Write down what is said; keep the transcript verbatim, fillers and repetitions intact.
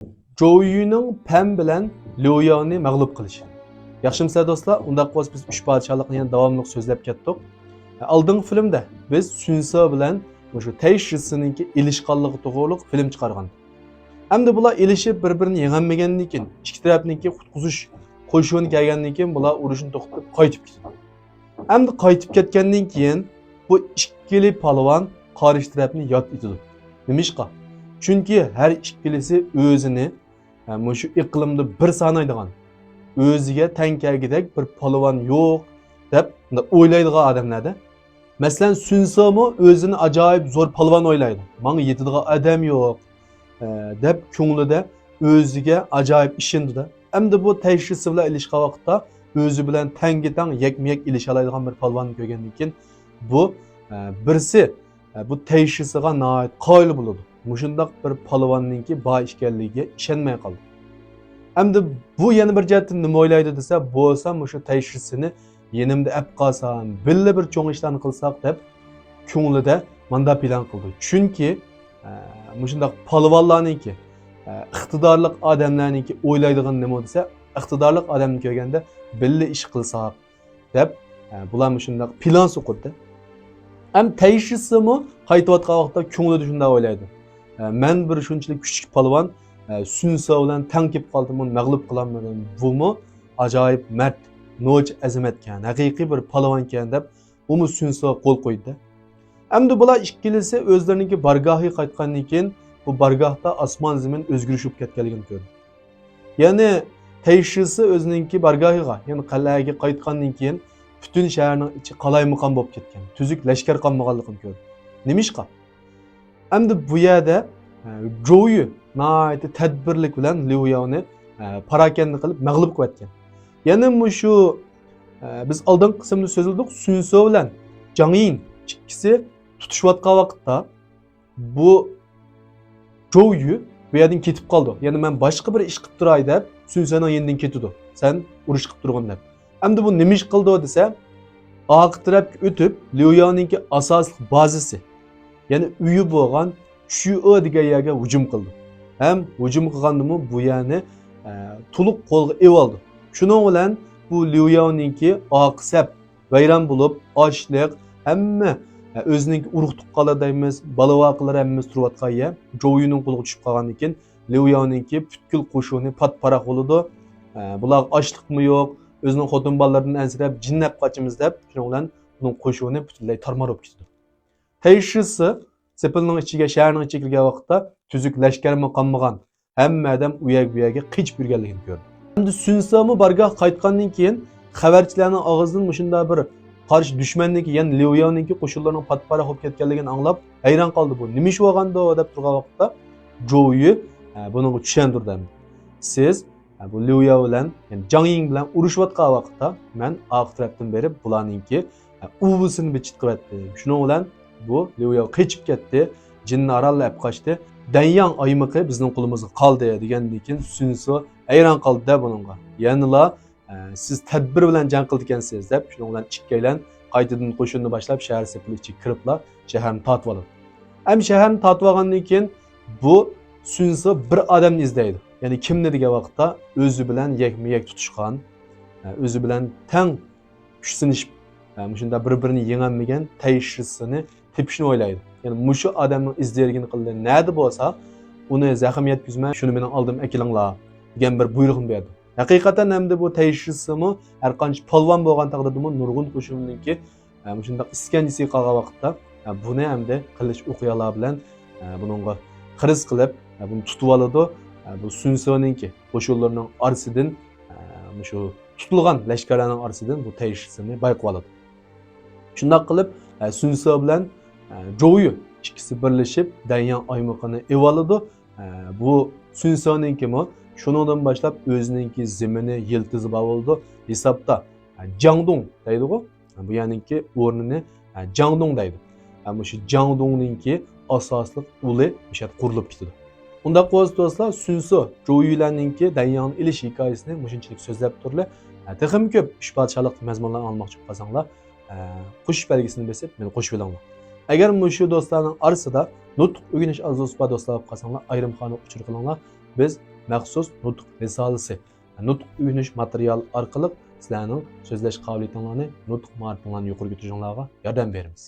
جوۋيۈنىڭ پەن بىلەن ليۇياۋنى مەغلۇپ قىلىشى. ياخشىمۇسىلەر دوستلار؟ ئۇنداق بولسا بىز ئۈچ پادىشاھلىقنى يەنە داۋاملىق سۆزلەپ كەتتۇق. ئالدىنقى فىلىمدە بىز سۈنسو بىلەن مۇشۇ تەيشىسىنىڭكى ئېلىشقانلىقى توغرۇلۇق فىلىم چىقارغان. ئەمدى بۇلار ئېلىشىپ بىر-بىرىنى يېڭەلمىگەندىن كېيىن، ئىككى تەرەپنىڭكى قۇتقۇزۇش قوشۇنى كەلگەندىن كېيىن بۇلار ئۇرۇشنى توختىتىپ قايتىپ كېتىدۇ. ئەمدى قايتىپ كەتكەندىن كېيىن بۇ ئىككىلى پالۋان قارشى تەرەپنى ياد ئېتىدۇ. نېمىشقا؟ چۈنكى ھەر ئىككىلىسى ئۆزىنى، ھە، مۇشۇ ئىقلىمدا بىر سانايدىغان، ئۆزىگە تەڭ كەلگۈدەك بىر پالۋان يوق دەپ ئويلايدىغان ئادەملەردە. مەسىلەن، سۈنسومۇ ئۆزىنى ئاجايىپ زور پالۋان ئويلايدۇ. ماڭا يېتىدىغان ئادەم يوق، ئە، دەپ كۆڭلىدە ئۆزىگە ئاجايىپ ئىشىنىدۇ-دە. ئەمدى بۇ تەيشىسى بىلەن ئېلىشقان ۋاقىتتا ئۆزى بىلەن تەڭگە تەڭ يەكمۇ يەك ئېلىشالايدىغان بىر پالۋاننى كۆرگەندىن كېيىن بۇ، ئە، بىرسى، ئە، بۇ تەيشىسىغا ناھايىتى قايىل بولىدۇ. مۇشۇنداق بىر پالۋاننىڭكى بار ئىكەنلىكىگە ئىشەنمەي قالدى. ئەمدى بۇ يەنە بىر جەھەتتىن نېمە ئويلايدۇ دېسە، بولسا مۇشۇ تەيشىسىنى يېنىمدا ئەپ قالسام، بىللە بىر چوڭ ئىشلارنى قىلساق دەپ كۆڭلىدە ماندا پىلان قىلىدۇ. چۈنكى، ئە، مۇشۇنداق پالۋانلارنىڭكى، ئە، ئىقتىدارلىق ئادەملەرنىڭكى ئويلايدىغىنى نېمە دېسە، ئىقتىدارلىق ئادەمنى كۆرگەندە بىللە ئىش قىلساق دەپ، ئە، بۇلار مۇشۇنداق پىلان سوقۇپتۇ. ھەم تەيشىسىمۇ قايتىۋاتقان ۋاقىتتا كۆڭلىدە شۇنداق ئويلايدۇ. ئە، مەن بىر شۇنچىلىك كۈچلۈك پالۋان، ئە، سۈنسو بىلەن تەڭ كېلىپ قالدىم، ئۇنى مەغلۇپ قىلالمىدىم. بۇمۇ ئاجايىپ مەرد، نوچى ئەزىمەتكەن، ھەقىقىي بىر پالۋانكەن دەپ ئۇمۇ سۈنسوغا قول قويدى. ئەمدى بۇلار ئىككىلىسى ئۆزلىرىنىڭكى بارگاھىغا قايتقاندىن كېيىن، بۇ بارگاھتا ئاسمان زېمىن ئۆزگىرىش بولۇپ كەتكەنلىكىنى كۆردى. يەنى تەيشىسى ئۆزىنىڭكى بارگاھىغا، يەنى قەلئەگە قايتقاندىن كېيىن، پۈتۈن شەھەرنىڭ ئىچى قالايمىقان بولۇپ كەتكەن، تۈزۈك لەشكەر قالمىغانلىقىنى كۆردى. نېمىشقا؟ ئەمدى بۇ يەردە، ئە، جوۋيۈ ناھايىتى تەدبىرلىك بىلەن ليۇ ياۋنى، ئە، پاراكەندە قىلىپ مەغلۇپ قىلىۋەتكەن. يەنە مۇشۇ، ئە، بىز ئالدىنقى قىسىمدا سۆزلىدۇق، سۈنسو بىلەن جاڭ يىن ئىككىسى تۇتۇشۇۋاتقان ۋاقىتتا بۇ جوۋيۈ بۇ يەردىن كېتىپ قالىدۇ. يەنى مەن باشقا بىر ئىش قىلىپ تۇراي دەپ سۈنسۆنىڭ يېنىدىن كېتىدۇ. سەن ئۇرۇش قىلىپ تۇرغىن دەپ. ئەمدى بۇ نېمە ئىش قىلىدۇ دېسە، ئارقا تەرەپكە ئۆتۈپ، ليۇ ياۋنىڭكى ئاساسلىق بازىسى، يەنى ئۆيى بولغان چۈيئې دېگەن يەرگە ھۇجۇم قىلىدۇ. ھەم ھۇجۇم قىلغاندىمۇ بۇ يەرنى، ئە، تولۇق قولغا ئېلىۋالىدۇ. شۇنىڭ بىلەن بۇ ليۇ ياۋنىڭكى ئارقا سەپ ۋەيران بولۇپ، ئاشلىق، ھەممە، ئە، ئۆزىنىڭكى ئۇرۇق تۇغقانلىرى دەيمىز، بالا ۋاقىلىرى ھەممىسى تۇرۇۋاتقان يەر جوۋيۈنىڭ قولىغا چۈشۈپ قالغاندىن كېيىن، ليۇ ياۋنىڭكى پۈتكۈل قوشۇنى پات-پاراق بولىدۇ. ئە، بۇلارغا ئاشلىقمۇ يوق، ئۆزىنىڭ خوتۇن بالىلىرىدىن ئەنسىرەپ، جىننەپ قاچىمىز دەپ، شۇنىڭ بىلەن ئۇنىڭ قوشۇنى پۈتۈنلەي تارمار بولۇپ كېتىدۇ. تەيشىسى سېپىلنىڭ ئىچىگە، شەھەرنىڭ ئىچىگە كىرگەن ۋاقىتتا تۈزۈك لەشكەرمۇ قالمىغان، ھەممە ئادەم ئۇ يەرگە بۇ يەرگە قېچىپ يۈرگەنلىكىنى كۆردى. ئەمدى سۈنسىمۇ بارگاھقا قايتقاندىن كېيىن خەۋەرچىلەرنىڭ ئاغزىدىن مۇشۇنداق بىر قارشى دۈشمەننىڭكى، يەنى ليۇ ياۋنىڭكى قوشۇنلىرىنىڭ پات-پاراق بولۇپ كەتكەنلىكىنى ئاڭلاپ ھەيران قالدى. بۇ نېمە ئىش بولغاندۇ دەپ تۇرغان ۋاقىتتا جوۋيۈ، ئە، بۇنىڭغا چۈشەندۈردى ئەمدى. سىز، ئە، بۇ ليۇ ياۋ بىلەن، يەنى جاڭ يىڭ بىلەن ئۇرۇشۇۋاتقان ۋاقىتتا مەن ئارقا تەرەپتىن بېرىپ بۇلارنىڭكى، ئە، ئۇۋىسىنى بىر چىتقىۋەتتىم. شۇنىڭ بىلەن بۇ ليۇ ياۋ قېچىپ كەتتى. جىننى ئارانلا ئەپ قاچتى. دەنياڭ ئايمىقى بىزنىڭ قولىمىزغا قالدى، دېگەندىن كېيىن سۈنسو ھەيران قالدى-دە بۇنىڭغا. يەنىلا، ئە، سىز تەدبىر بىلەن جەڭ قىلىدىكەنسىز، دەپ شۇنىڭ بىلەن ئىككىيلەن قايتىدىن قوشۇننى باشلاپ شەھەر سېپىلى ئىچىگە كىرىپلا شەھەرنى تارتىۋالىدۇ. ھەم شەھەرنى تارتىۋالغاندىن كېيىن بۇ سۈنسو بىر ئادەمنى ئىزدەيدۇ. يەنى كىمنى دېگەن ۋاقىتتا ئۆزى بىلەن يەكمۇ يەك تۇتۇشقان، ئە، ئۆزى بىلەن تەڭ كۈچ سىنىشىپ، ئە، مۇشۇنداق بىر-بىرىنى يېڭەلمىگەن تەيشىسىنى تېپىشنى ئويلايدۇ. يەنى مۇشۇ ئادەمنىڭ ئىز دېرىكىنى قىلدى، نەدە بولسا ئۇنى زەخىم يەتكۈزمە، شۇنى مېنىڭ ئالدىمغا ئەكېلىڭلار، دېگەن بىر بۇيرۇقنى بېرىدۇ. ھەقىقەتەن ئەمدى بۇ تەيشىسىمۇ ھەر قانچە پالۋان بولغان تەقدىردىمۇ نۇرغۇن قوشۇننىڭكى، ئە، مۇشۇنداق ئىسكەنجىسىگە قالغان ۋاقىتتا، ئە، بۇنى ئەمدى قىلىچ ئوقيالار بىلەن، ئە، بۇنىڭغا خىرىس قىلىپ، ئە، بۇنى تۇتۇۋالىدۇ. ئە، بۇ سۈنسۆنىڭكى قوشۇنلىرىنىڭ ئارىسىدىن، ئە، مۇشۇ تۇتۇلغان لەشكەرلەرنىڭ ئارىسىدىن بۇ تەيشىسىنى بايقىۋالىدۇ. شۇنداق قىلىپ، ئە، سۈنسۆ بىلەن، ئە، جوۋيۈ ئىككىسى بىرلىشىپ دەنياڭ ئايمىقىنى ئېلىۋالىدۇ. ئە، بۇ سۈنسۆنىڭكىمۇ شۇنىڭدىن باشلاپ ئۆزىنىڭكى زېمىنى، يىلتىزى بار بولىدۇ. ھېسابتا، ئە، جاڭدۇڭ دەيدىغۇ، بۇ يەرنىڭكى ئورنىنى، ئە، جاڭدۇڭ دەيدۇ. ئە، مۇشۇ جاڭدۇڭنىڭكى ئاساسلىق ئۇلى مۇشۇ يەردە قۇرۇلۇپ كېتىدۇ. ئۇنداق بولسا دوستلار، سۈنسۆ جوۋيۈلەرنىڭكى دەنياڭنى ئېلىش ھېكايىسىنى مۇشۇنچىلىك سۆزلەپ تۇرلى. ئە، تېخىمۇ كۆپ ئۈچ پادىشاھلىق مەزمۇنلارنى ئاڭلىماقچى بولۇپ قالساڭلار، ئە، قوشۇش بەلگىسىنى بېسىپ مېنى قوشۇۋېلىڭلار. ئەگەر مۇشۇ دوستلارنىڭ ئارىسىدا نۇتۇق ئۆگىنىش ئارزۇسى بار دوستلار بولۇپ قالساڭلار، ئايرىم خانىغا ئۇچۇر قىلىڭلار. بىز مەخسۇس نۇتۇق رىسالىسى، نۇتۇق ئۆگىنىش ماتېرىيالى ئارقىلىق سىلەرنىڭ سۆزلەش قابىلىيىتىڭلارنى، نۇتۇق ماھارىتىڭلارنى يۇقىرى كۆتۈرۈشۈڭلارغا ياردەم بېرىمىز.